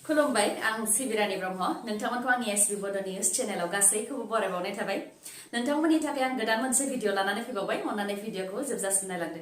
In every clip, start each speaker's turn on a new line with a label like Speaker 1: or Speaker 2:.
Speaker 1: खुलुमबाय आं सिबिरानि ब्रह्म नोंथांमोनखौ आंनि एसबि बड' निउज चेनेलाव गासैखौबो बरायबावनाय थाबाय नोंथांमोननि थाखाय आं गोदान मोनसे भिडिअ लानानै फैबावबाय अन्नानै भिडिअखौ जोबजासिम नायलांदो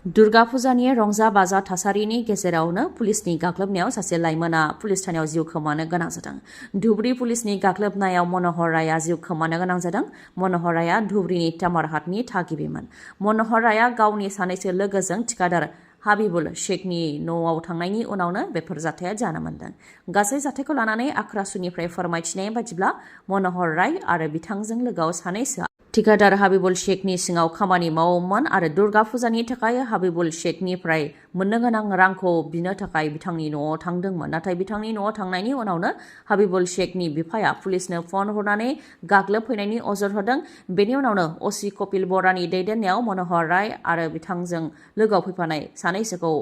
Speaker 1: दुर्गा फुजानि रंजा बाजा थासारिनि गेजेरावनो पुलिसनि गाग्लोबनायाव सासे लाइमोना पुलिस थानायाव जिउ खोमानो गोनां जादों धुबरी पुलिसनि गाग्लोबनायाव मनोहर रायआ जिउ खोमानो गोनां जादों मनोहर रायआ धुबरीनि तामारहाटनि थागिबिमोन मनोहर रायआ गावनि सानैसो लोगोजों थिकादार हाबिबुल शेखनि न'आव थांनायनि उनावनो बेफोर जाथाया जानो मोन्दों गासै जाथायखौ लानानै आक्रासुनिफ्राय फोरमायथिनाय बायदिब्ला मनोहर राय आरो बिथांजों लोगोआव सानैसोआ थिकादार हाबिबुल शेखनि सिङाव खामानि मावोमोन आरो दुर्गा फुजानि थाखाय हाबिबुल शेखनिफ्राय मोननो गोनां रांखौ बिनो थाखाय बिथांनि न'आव थांदोंमोन नाथाय बिथांनि न'आव थांनायनि उनावनो हाबिबुल शेखनि बिफाया पुलिसनो फन हरनानै गाग्लोबफैनायनि अजद होदों बेनि उनावनो असि कपिल बरानि दैदेननायाव मनोहर राय आरो बिथांजों लोगोआव फैफानाय सानैसोखौ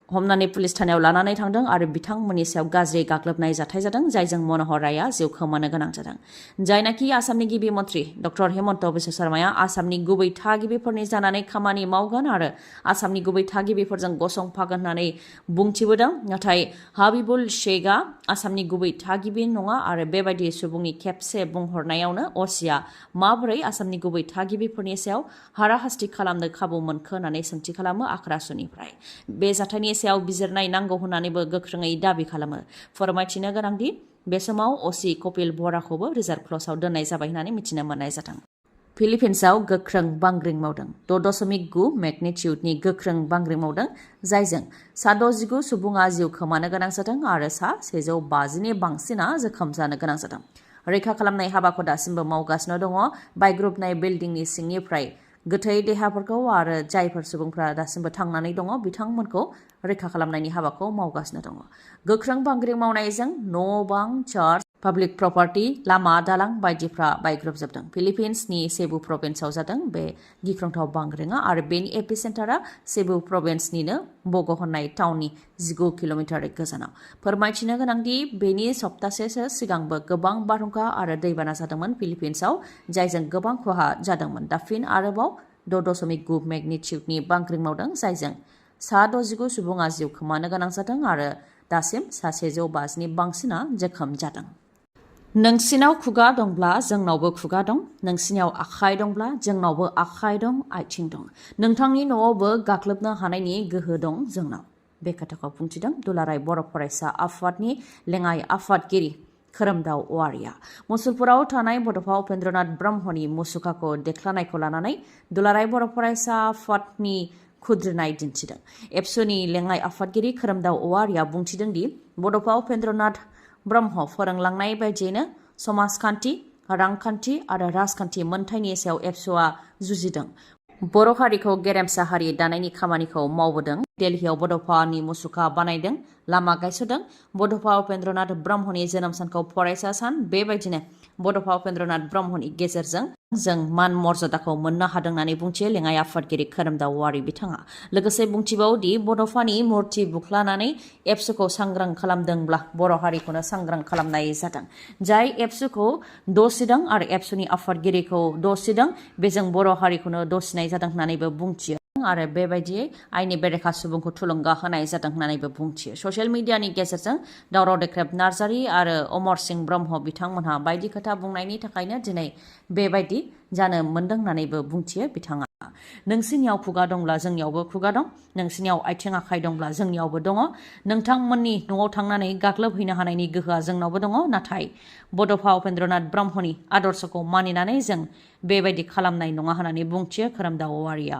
Speaker 1: हमनानै पुलिस थानायाव लानानै थांदों आरो बिथांमोननि सायाव गाज्रि गाग्लोबनाय जाथाय जादों जायजों मनोहर रायआ जिउ खोमानो गोनां जादों जायनाखि आसामनि गिबि मन्त्रि डक्टर हेमन्त बिश्व शर्माया आसामनि गुबै थागिबिफोरनि जानानै खामानि मावगोन आरो आसामनि गुबै थागिबिफोरजों गसंफागोन होननानै बुंथिबोदों नाथाय हाबिबुल शेखआ आसामनि गुबै थागिबि नङा आरो बेबायदि सुबुंनि खेबसे बुंहरनायावनो असिया माबोरै आसामनि गुबै थागिबिफोरनि सायाव हाराहास्ति खालामनो खाबु मोनखो होननानै सोंथि खालामो आक्रासुनिफ्राय बे जाथायनि सायाव बिजिरनाय नांगौ होननानैबो गोख्रोङै दाबि खालामो फोरमायथिनो गोनांदि बे समाव असि कपिल बराखौबो रिजार्भ क्लसआव दोननाय जाबाय होननानै मिथिनो मोननाय जादों फिलिपिन्सआव गोख्रों बांग्रिं मावदों 6.9 मेगनिटिउडनि गोख्रों बांग्रिं मावदों जायजों सा 69 सुबुङा जिउ खोमानो गोनां जादों आरो सा 150नि बांसिना जोखोम जानो गोनां जादों रैखा खालामनाय हाबाखौ दासिमबो मावगासिनो दङ बायग्रुबनाय बिल्डिंनि सिंनिफ्राय गोथै देहाफोरखौ आरो जायफोर सुबुंफ्रा दासिमबो थांनानै दङ बिथांमोनखौ रैखा खालामनायनि हाबाखौ मावगासिनो दङ गोख्रों बांग्रिं मावनायजों न' बां चार्च पाब्लिक प्रपार्टी लामा दालां बायदिफ्रा बायग्रुबजोबदों फिलिपिन्सनि सेबु प्रभिन्सआव जादों बे गिख्रंथाव बांग्रिङा आरो बेनि एपिसेन्टारा सेबु प्रभिन्सनिनो बग' होननाय टाउननि 19 किल'मिटार गोजानाव फोरमायथिनो गोनांदि बेनि सप्तासेसो सिगांबो गोबां बारहुंखा आरो दैबाना जादोंमोन फिलिपिन्सआव जायजों गोबां खहा जादोंमोन दा फिन आरोबाव 6.9 मेगनिटिउडनि बांग्रिं मावदों जायजों सा 69 सुबुङा जिउ खोमानो गोनां जादों आरो दासिम सा 150नि बांसिना जोखोम जादों नोंसिनाव खुगा दंब्ला जोंनावबो खुगा दं नोंसिनाव आखाइ दंब्ला जोंनावबो आखाइ दं आथिं दं नोंथांनि न'आवबो गाग्लोबनो हानायनि गोहो दं जोंनाव बे खोथाखौ बुंथिदों दुलाराय बर' फरायसा आफादनि लेङाइ आफादगिरि खोरोमदाव औवारिया मुसलपुराव थानाय बड'फा उपेन्द्रनाथ ब्रह्मनि मुसुखाखौ देख्लानायखौ लानानै दुलाराय बर' फरायसा आफादनि खुद्रिनाय दिन्थिदों एबसुनि लेङाइ आफादगिरि खोरोमदाव औवारिया बुंथिदों दि बड'फा उपेन्द्रनाथ ब्रह्म फोरोंलांनाय बायदियैनो समाजखान्थि रांखान्थि आरो राजखान्थि मोनथायनि सायाव एबसुआ जुजिदों बर' हारिखौ गेरेमसा हारि दानायनि खामानिखौ मावबोदों दिल्लीयाव बड'फानि मुसुखा बानायदों लामा गायसनदों बड'फा उपेन्द्रनाथ ब्रह्मनि जोनोम सानखौ फरायसा सान बेबायदिनो बड'फा उपेन्द्रनाथ ब्रह्मनि गेजेरजों जों मान मर्यादाखौ मोननो हादों होननानै बुंथियो लेङाइ आफादगिरि खोरोमदाव औवारि बिथाङा लोगोसे बुंथिबावदि बड'फानि मुर्ति बुख्लानानै एबसुखौ सांग्रां खालामदोंब्ला बर' हारिखौनो सांग्रां खालामनाय जादों जाय एबसुखौ दसिदों आरो एबसुनि आफादगिरिखौ दसिदों बेजों बर' हारिखौनो दसिनाय जादों होननानैबो बुंथियो आरो बेबायदियै आइनि बेरेखा सुबुंखौ थुलुंगा होनाय जादों होननानैबो बुंथियो ससियेल मिडियानि गेजेरजों दावराव देख्रेब नार्जारि आरो अमर सिंह ब्रह्म बिथांमोनहा बायदि खोथा बुंनायनि थाखायनो दिनै बेबायदि जानो मोन्दों होननानैबो बुंथियो बिथाङा नोंसिनियाव खुगा दंब्ला जोंनियावबो खुगा दं नोंसिनियाव आथिं आखाइ दंब्ला जोंनियावबो दङ नोंथांमोननि न'आव थांनानै गाग्लोबहैनो हानायनि गोहोआ जोंनावबो दङ नाथाय बड'फा उपेन्द्रनाथ ब्रह्मनि आदर्शखौ मानिनानै जों बेबायदि खालामनाय नङा होननानै बुंथियो खोरोमदाव औवारिया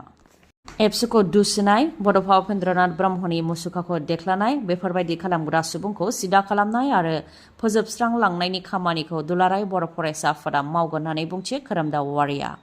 Speaker 1: एबसुखौ दुसिनाय बड'फा उपेन्द्रनाथ ब्रह्मनि मुसुखाखौ देख्लानाय बेफोरबायदि खालामग्रा सुबुंखौ सिदा खालामनाय आरो फोजोबस्रांलांनायनि खामानिखौ दुलाराय बर' फरायसा आफादा मावगोन होननानै बुंथियो खोरोमदाव औवारिया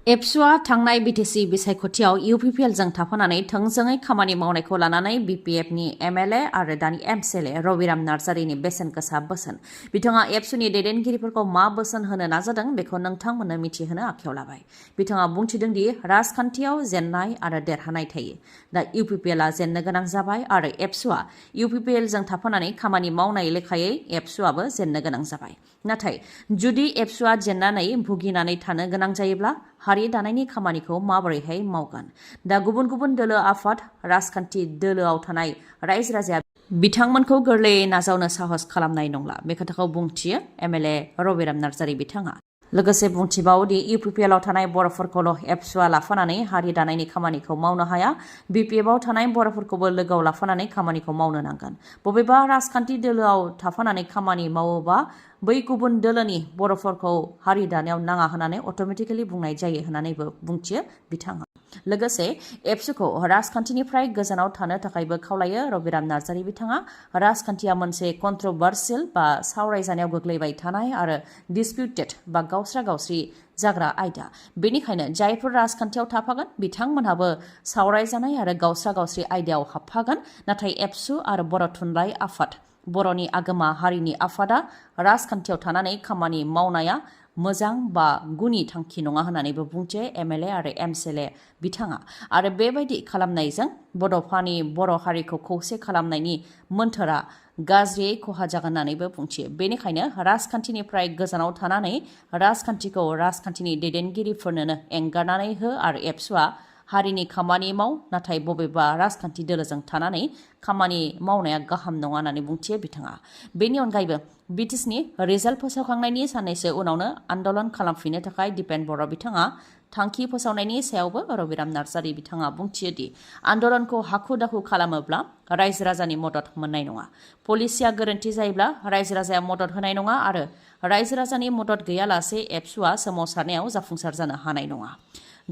Speaker 1: एबसुआ थांनाय बिटिसि बिसायख'थियाव इउपिपिएलजों थाफानानै थोंजोङै खामानि मावनायखौ लानानै बिपिएफनि एमएलए आरो दानि एमसिएलए रबिराम नार्जारिनि बेसेन गोसा बोसोन बिथाङा एबसुनि दैदेनगिरिफोरखौ मा बोसोन होनो नाजादों बेखौ नोंथांमोननो मिथिहोनो आखायाव लाबाय बिथाङा बुंथिदों दि राजखान्थियाव जेननाय आरो देरहानाय थायो दा इउपिपिएलआ जेननो गोनां जाबाय आरो एबसुआ इउपिपिएलजों थाफानानै खामानि मावनाय लेखायै एबसुआबो जेननो गोनां जाबाय नाथाय जुदि एबसुआ जेननानै भुगिनानै थानो गोनां जायोब्ला हारि दानायनि खामानिखौ माबोरैहाय मावगोन दा गुबुन गुबुन दोलो आफाद राजखान्थि दोलोआव थानाय रायजो राजाया बिथांमोनखौ गोरलैयै नाजावनो साहस खालामनाय नंला बे खोथाखौ बुंथियो एमएलए रबिराम नार्जारी बिथाङा लोगोसे बुंथिबावोदि इउपिपिएलआव थानाय बर'फोरखौल' एबसुआ लाफानानै हारि दानायनि खामानिखौ मावनो हाया बिपिएफआव थानाय बर'फोरखौबो लोगोआव लाफानानै खामानिखौ मावनो नांगोन बबेबा राजखान्थि दोलोआव थाफानानै खामानि मावोबा बै गुबुन दोलोनि बर'फोरखौ हारि दानायाव नाङा होननानै अट'मेटिकेलि बुंनाय जायो होननानैबो बुंथियो बिथाङा लोगोसे एबसुखौ राजखान्थिनिफ्राय गोजानाव थानो थाखायबो खावलायो रबिराम नार्जारी बिथाङा राजखान्थिया मोनसे कन्ट्रभार्सियेल बा सावरायजानायाव गोग्लैबाय थानाय आरो डिसपिउटेड बा गावस्रा गावस्रि जाग्रा आयदा बेनिखायनो जायफोर राजखान्थियाव थाफागोन बिथांमोनहाबो सावरायजानाय आरो गावस्रा गावस्रि आयदायाव हाबफागोन नाथाय एबसु आरो बर' थुनलाइ आफाद बर'नि आगोमा हारिनि आफादा राजखान्थियाव थानानै खामानि मावनाया मोजां बा गुनि थांखि नङा होननानैबो बुंथियो एमएलए आरो एमसिएलए बिथाङा आरो बेबायदि खालामनायजों बड'फानि बर' हारिखौ खौसे खालामनायनि मोन्थोरा गाज्रियै खहा जागोन होननानैबो बुंथियो बेनिखायनो राजखान्थिनिफ्राय गोजानाव थानानै राजखान्थिखौ राजखान्थिनि दैदेनगिरिफोरनो एंगारनानै हो आरो एबसुआ हारिनि खामानि माव नाथाय बबेबा राजखान्थि दोलोजों थानानै खामानि मावनाया गाहाम नङा होननानै बुंथियो बिथाङा बेनि अनगायैबो बिटिसिनि रिजाल्ट फोसावखांनायनि साननैसो उनावनो आन्दलन खालामफिननो थाखाय दिपेन बर' बिथाङा थांखि फोसावनायनि सायावबो रबिराम नार्जारी बिथाङा बुंथियोदि आन्दलनखौ हाखु दाखु खालामोब्ला रायजो राजानि मदद मोननाय नङा पलिसिया गोरोन्थि जायोब्ला रायजो राजाया मदद होनाय नङा आरो रायजो राजानि मदद गैयालासे एबसुआ सोमावसारनायाव जाफुंसार जानो हानाय नङा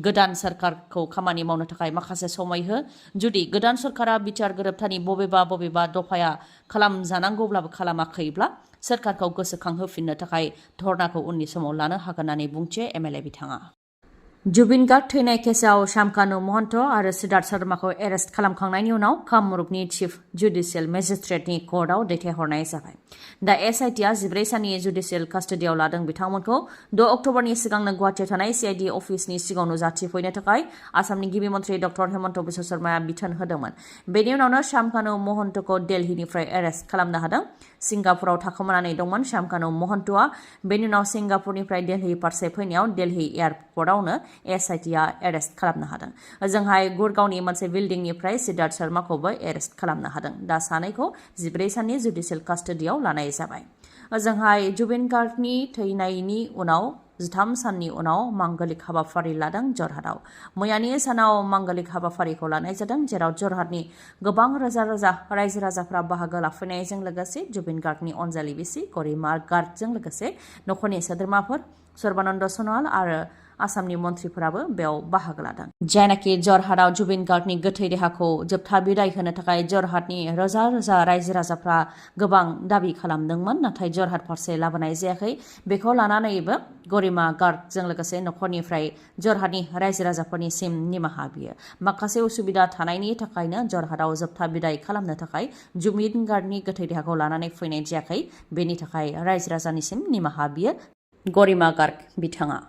Speaker 1: गोदान सरकारखौ खामानि मावनो थाखाय माखासे समय हो जुदि गोदान सरकारा बिटिआर गोरोबथानि बबेबा दफाया खालामजानांगौब्लाबो खालामाखैब्ला सरकारखौ गोसोखांहोफिननो थाखाय धर्नाखौ उननि समाव लानो हागोन होननानै बुंथियो एमएलए बिथाङा जुबिन गार्ग थैनाय केसआव शामकानु महन्त आरो सिद्धार्थ शर्माखौ एरेस्ट खालामखांनायनि उनाव कामरुपनि चिफ जुडिशियेल मेजिस्ट्रेटनि कर्टआव दैथायहरनाय जाबाय दा एसआइटिआ 14 साननि जुडिशियेल कास्टडियाव लादों बिथांमोनखौ 2 अक्ट'बरनि सिगांनो गुवाहाटीआव थानाय सिआइडि अफिसनि सिगाङाव नुजाथिफैनो थाखाय आसामनि गिबि मन्थ्रि डक्टर हेमन्त बिश्व शर्माया बिथोन होदोंमोन बेनि उनावनो शामकानु महन्तखौ दिल्लीनिफ्राय एरेस्ट खालामनो हादों सिंगापुराव थाखोमानानै दंमोन शामकानु महन्तआ बेनि उनाव सिंगापुरनिफ्राय दिल्ली फारसे फैनायाव दिल्ली एयारपर्टआवनो एसआइटिआ एरेस्ट खालामनो हादों ओजोंहाय गुरगावनि मोनसे बिल्डिंनिफ्राय सिद्धार्थ शर्माखौबो एरेस्ट खालामनो हादों दा सानैखौ 14 साननि जुडिशियेल कास्टडियाव लानाय जाबाय ओजोंहाय जुबिन गार्गनि थैनायनि उनाव 13 साननि उनाव मांगलिक हाबाफारि लादों जरहाटआव मैयानि सानाव मांगलिक हाबाफारिखौ लानाय जादों जेराव जरहाटनि गोबां रोजा रोजा रायजो राजाफ्रा बाहागो लाफैनायजों लोगोसे जुबिन गार्गनि अनजालि बिसि गरिमा गार्गजों लोगोसे नखरनि सोद्रोमाफोर सर्बानन्द सनवाल आरो आसामनि मन्थ्रिफोराबो बेयाव बाहागो लादों जायनाखि जरहाटआव जुबिन गार्गनि गोथै देहाखौ जोबथा बिदाय होनो थाखाय जरहाटनि रोजा रोजा रायजो राजाफ्रा गोबां दाबि खालामदोंमोन नाथाय जरहाट फारसे लाबोनाय जायाखै बेखौ लानानैबो गरिमा गार्गजों लोगोसे नखरनिफ्राय जरहाटनि रायजो राजाफोरनिसिम निमाहा बियो माखासे उसुबिदा थानायनि थाखायनो जरहाटआव जोबथा बिदाय खालामनो थाखाय जुबिन गार्गनि गोथै देहाखौ लानानै फैनाय जायाखै बेनि थाखाय रायजो राजानिसिम निमाहा बियो गरिमा गार्ग बिथाङा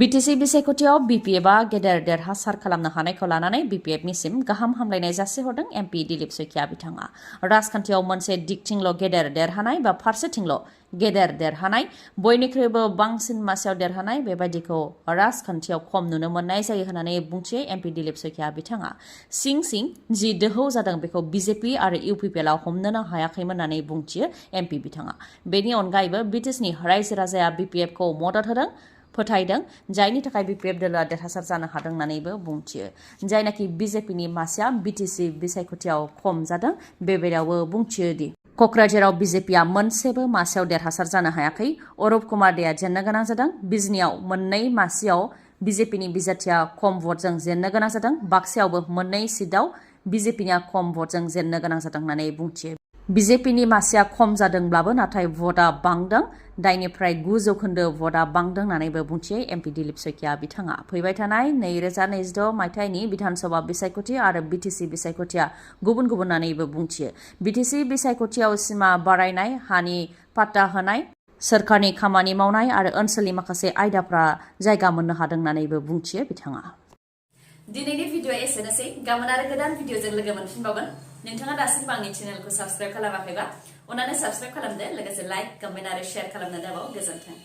Speaker 1: बिटिसि बिसायख'थियाव बिपिएफआ गेदेर देरहासार खालामनो हानायखौ लानानै बिपिएफनिसिम गाहाम हामलायनाय जासिहरदों एमपि दिलीप सैखिया बिथाङा राजखान्थियाव मोनसे दिगथिंल' गेदेर देरहानाय बा फारसेथिंल' गेदेर देरहानाय बयनिख्रुइबो बांसिन मासियाव देरहानाय बेबायदिखौ राजखान्थियाव खम नुनो मोननाय जायो होननानै बुंथियो एमपि दिलीप सैखिया बिथाङा सिं जि दोहौ जादों बेखौ बिजेपि आरो इउपिपिएलआ हमनोनो हायाखैमोन होननानै बुंथियो एमपि बिथाङा बेनि अनगायैबो बिटिसिनि रायजो राजाया बिपिएफखौ मदद होदों फोथायदों जायनि थाखाय बिपिएफ दोलोआ देरहासार जानो हादों होननानैबो बुंथियो जायनाखि बिजेपिनि मासिया बिटिसि बिसायख'थियाव खम जादों बेबायदियावबो बुंथियो दि क'क्राझाराव बिजेपिया मोनसेबो मासियाव देरहासार जानो हायाखै अरुप कुमार देआ जेननो गोनां जादों बिजनियाव मोननै मासियाव बिजेपिनि बिजाथिया खम भटजों जेननो गोनां जादों बाक्सायावबो मोननै सिटआव बिजेपिनिया खम भटजों जेननो गोनां जादों होननानै बुंथियो बिजेपिनि मासिया खम जादोंब्लाबो नाथाय भटआ बांदों 9% भटआ बांदों होननानैबो बुंथियो एमपि दिलीप सैखिया बिथाङा फैबाय थानाय 2026 मायथाइनि बिधानसभा बिसायख'थि आरो बिटिसि बिसायख'थिया गुबुन गुबुन होननानैबो बुंथियो बिटिसि बिसायख'थियाव सिमा बारायनाय हानि पाट्टा होनाय सोरखारनि खामानि मावनाय आरो ओनसोलनि माखासे आयदाफ्रा जायगा मोननो हादों होननानैबो बुंथियो बिथाङा दिनैनि भिडिअ एसेनोसै गाबोन आरो गोदान भिडिअजों लोगो मोनफिनबावगोन नोंथाङा दासिमबो आंनि चेनेलखौ साबस्क्राइब खालामाखैबा अन्नानै साबस्क्राइब खालामदो लोगोसे लाइक कमेन्ट आरो शेयार खालामनो दाबाव गोजोन्थों